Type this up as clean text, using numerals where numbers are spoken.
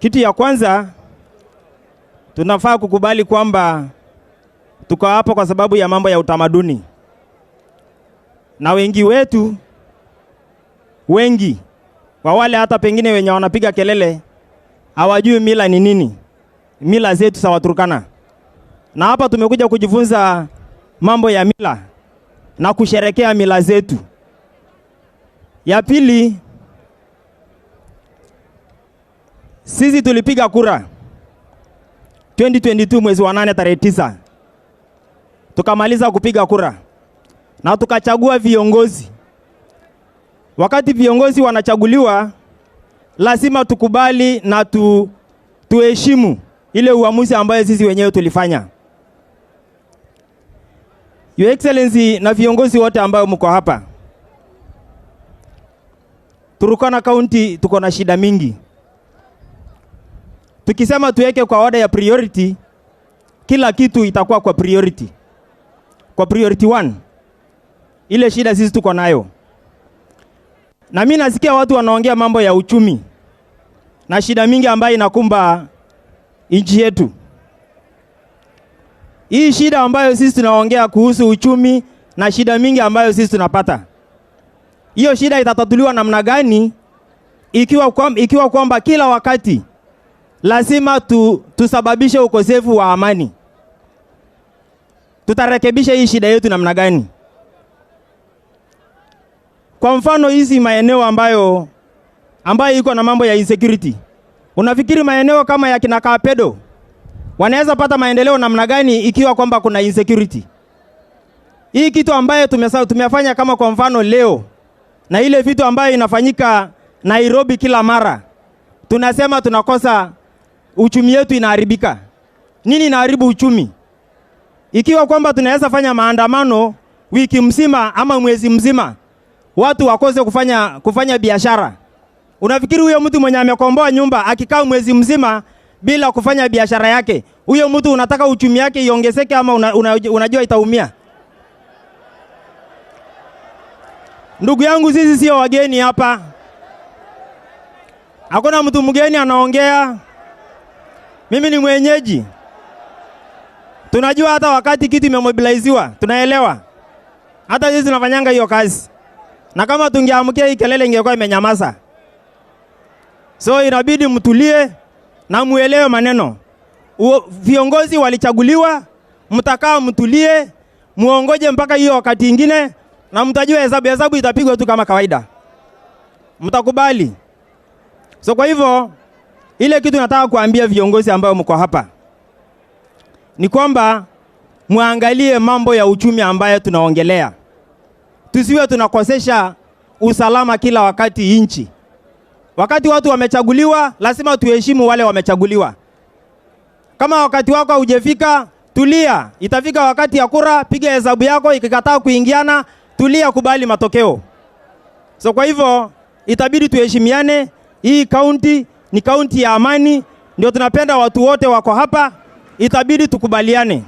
Kitu ya kwanza tunafaa kukubali kwamba tuko hapa kwa sababu ya mambo ya utamaduni, na wengi wetu, wengi kwa wale hata pengine wenye wanapiga kelele hawajui mila ni nini, mila zetu za Waturkana. Na hapa tumekuja kujifunza mambo ya mila na kusherekea mila zetu. Ya pili, sisi tulipiga kura 2022 mwezi wa 8 tarehe 9, tukamaliza kupiga kura na tukachagua viongozi. Wakati viongozi wanachaguliwa, lazima tukubali na tuheshimu ile uamuzi ambayo sisi wenyewe tulifanya. Your Excellency na viongozi wote ambao mko hapa, Turkana County tuko na shida mingi. Tukisema tuweke kwa order ya priority, kila kitu itakuwa kwa priority. Kwa priority 1, ile shida sisi tuko nayo. Na mimi nasikia watu wanaongea mambo ya uchumi na shida mingi ambayo inakumba nchi yetu. Hii shida ambayo sisi tunaongea kuhusu uchumi na shida mingi ambayo sisi tunapata, hiyo shida itatatuliwa namna gani ikiwa kwamba kila wakati lazima tusababishe ukosefu wa amani? Tutarekebisha hii shida yetu namna gani? Kwa mfano hizi maeneo ambayo iko na mambo ya insecurity, unafikiri maeneo kama ya kina Kapedo wanaweza pata maendeleo namna gani ikiwa kwamba kuna insecurity? Hii kitu ambayo tumefanya kama kwa mfano leo na ile vitu ambayo inafanyika Nairobi kila mara, tunasema tunakosa uchumi yetu inaharibika. Nini inaharibu uchumi? Ikiwa kwamba tunaweza fanya maandamano wiki mzima ama mwezi mzima, watu wakose kufanya biashara. Unafikiri huyo mtu mwenye amekomboa nyumba akikaa mwezi mzima bila kufanya biashara yake, huyo mtu unataka uchumi yake iongezeke ama unajua itaumia? Ndugu yangu, sisi sio wageni hapa. Hakuna mtu mgeni anaongea. Mimi ni mwenyeji. Tunajua hata wakati kitu imemobiliziwa, tunaelewa. Hata sisi tunafanyanga hiyo kazi. Na kama tungeamkia hii kelele ingekuwa imenyamaza. So inabidi mtulie na muelewe maneno. Viongozi walichaguliwa, mtakaa mtulie, muongoje mpaka hiyo wakati ingine na mtajua hesabu itapigwa tu kama kawaida. Mtakubali. So kwa hivyo ile kitu nataka kuambia viongozi ambao mko hapa ni kwamba muangalie mambo ya uchumi ambayo tunaongelea. Tusiwe tunakosesha usalama kila wakati nchi. Wakati watu wamechaguliwa, lazima tuheshimu wale wamechaguliwa. Kama wakati wako haujafika, tulia. Itafika wakati ya kura, piga hesabu yako, ikikataa kuingiana, tulia, kubali matokeo. So kwa hivyo itabidi tuheshimiane. Hii county ni county ya amani, ndio tunapenda watu wote wako hapa. Itabidi tukubaliane.